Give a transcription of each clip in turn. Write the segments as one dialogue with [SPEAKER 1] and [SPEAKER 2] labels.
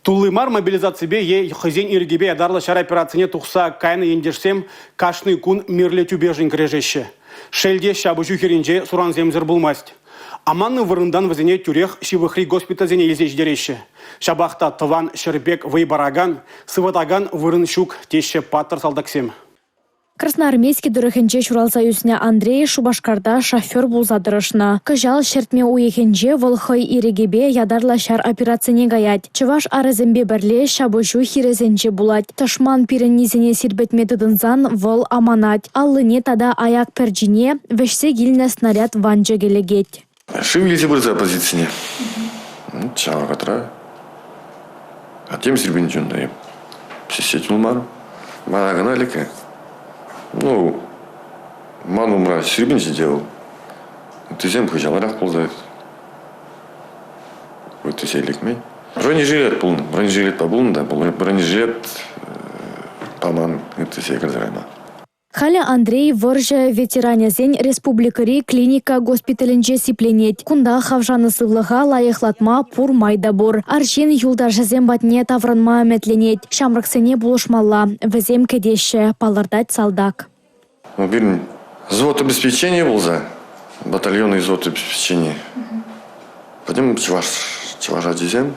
[SPEAKER 1] Тулли мар мобилизаципе е хӑйсен ирӗкӗпе ятарлӑ ҫар операцине тухса кайнӑ ентешсем кашни кун мирлӗ тӳпешӗн кӗрешеҫҫӗ. Шел те, ҫапӑҫу хирӗнче сурансемсӗр пулмасть. Аманнӑ вырӑнтан вӗсене тӳрех ҫывӑхри госпитальсене илсе ҫитереҫҫӗ. Ҫапах та тӑван ҫӗр пек вӑй паракан, сыватакан вырӑн ҫук, теҫҫӗ паттӑр салтаксем.
[SPEAKER 2] Красноармейски тӑрӑхӗнче ҫуралса ӳснӗ Андрей Шупашкарта шофер пулса тӑрӑшнӑ. Кӑҫал ҫӗртме уйӑхӗнче вӑл хӑй ирӗкӗпе ятарлӑ ҫар операцине каять. Чӑваш арӗсемпе пӗрле ҫапӑҫу хирӗсенче пулать. Тӑшман пирӗннисене сирпӗтме тытӑнсан вӑл аманать. Аллине тата аяк пӗрчине вӗҫсе килнӗ снаряд ванчӑкӗ лекет.
[SPEAKER 3] Шыв илсе пырса позицине. Ҫав вӑхӑтра тем сирпӗнчӗ унта эп. Сиссе юлмарӑм. Мана кӑна лекрӗ. Ну, ман умра сирпӗнчӗ те вӑл. Ыттисем хыҫаларах пулса ыттисем лекмен. Бронежилет пулнӑ. Бронежилетпа пулнӑ та, бронежилет паман ыттисене кӗрсе кайма.
[SPEAKER 2] Халӗ Андрей вӑрҫӑ ветеранӗсен республикӑри клиника госпиталӗнче сипленет. Кунта хавшанӑ сывлӑха лайӑхлатма пур май та пур. Арҫын юлташӗсем патне таврӑнма ӗмӗтленет. Ҫамрӑксене пулӑшмалла, вӗсем кӗтеҫҫӗ, палӑртать салтак.
[SPEAKER 3] Пирӗн взвод обеспечения пулса, батальонный взвод обеспечения. Пӗтӗм чӑваш чӑваш ачисем,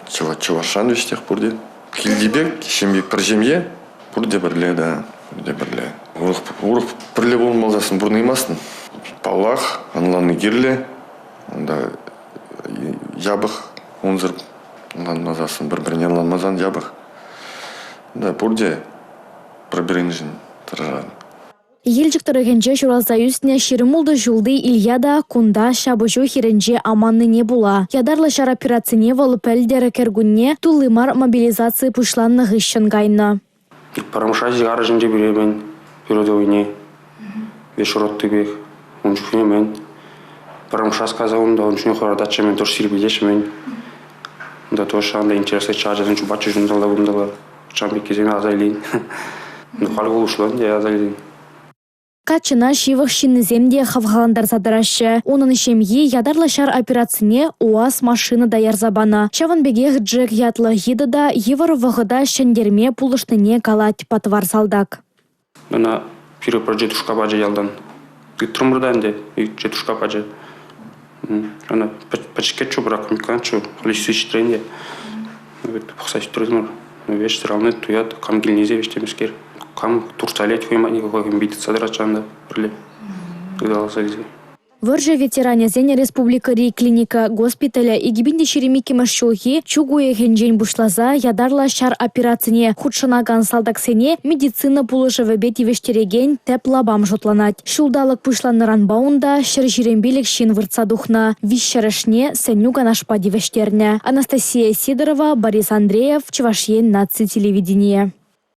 [SPEAKER 3] чӑвашран веҫех пурте. Килти пек ҫемье, пӗр ҫемье Пурте пӗрле, да, пурте пӗрле. Урӑх, урӑх пӗрле пулмасассӑн пурӑнаймастӑн. Паллах, ӑнланни кирлӗ. Унта япӑх унсӑр ӑнланмасассӑн, пӗр-пӗрне ӑнланмасан япӑх. Да, пурте пӗр-пӗриншӗн тӑрӑшан.
[SPEAKER 2] Елчӗк тӑрӑхӗнче ҫуралса ӳснӗ 26 ҫулти Илья та кунта ҫапӑҫу хирӗнче аманнине пула ятарлӑ ҫар операцине вӑл пӗлтӗр кӗркунне тулли мар мобилизаци пуҫланнӑ хыҫҫӑн кайнӑ.
[SPEAKER 4] Пӗрремӗш арҫынче пӳлемен передовойне вешроттипех. Ун чухне мӗн пӗрремӗш раз кайса унта ун чухне хӑрататчӗ-мӗн, тӑш сирпӗтеҫҫӗ-мӗн. Унта тоже анда интереслӗччӗ, ачасем чупатчӗҫ унталла-кунталла. Ҫавӑн пеккисене аса илен. Ну, халь вӑл ӗнтӗ аса илен.
[SPEAKER 2] Каччӑна ҫывӑх ҫыннисем те хавхалантарса тӑраҫҫӗ. Унӑн ҫемйи ятарлӑ ҫар операцине УАЗ машина та ярса панӑ. Ҫавӑн пекех Джек ятлӑ йытӑ та йывӑр вӑхӑта ҫӗнтерме пулӑшнине калать патвар салтак.
[SPEAKER 4] Ӑна пире пӗр тетушка пачӗ ялтан. Тытрӑмӑр та ӗнтӗ тетушка пачӗ. Ӑна пӗчӗккӗччӗ пӑрахрӑм, иккӗнччӗ, халӗ ӳссе ҫитрӗ ӗнтӗ. Пӑхса ҫитрӗмӗр. Веҫ равны туят, кам килнесе веҫ темӗскер. Кам туртса илет хӑй хӑйӗнпе тытса тӑрать ҫавӑнта пӗрле ыталаса илсе.
[SPEAKER 2] Вӑрҫӑ ветеранӗсен республикӑри клиника госпиталӗ 2022 ҫулхи чӳк уйӑхӗнчен пуҫласа ятарлӑ ҫар операцине хутшӑнакан салтаксене медицина пулӑшӑвӗпе тивӗҫтерекен тӗп лапам шутланать. Ҫулталӑк пуҫланнӑранпа унта 125 ҫын выртса тухнӑ, виҫҫӗрӗшне сӗнӳ-канашпа тивӗҫтернӗ. Анастасия Сидорова, Борис Андреев, Чӑваш Ен наци телевиденийӗ.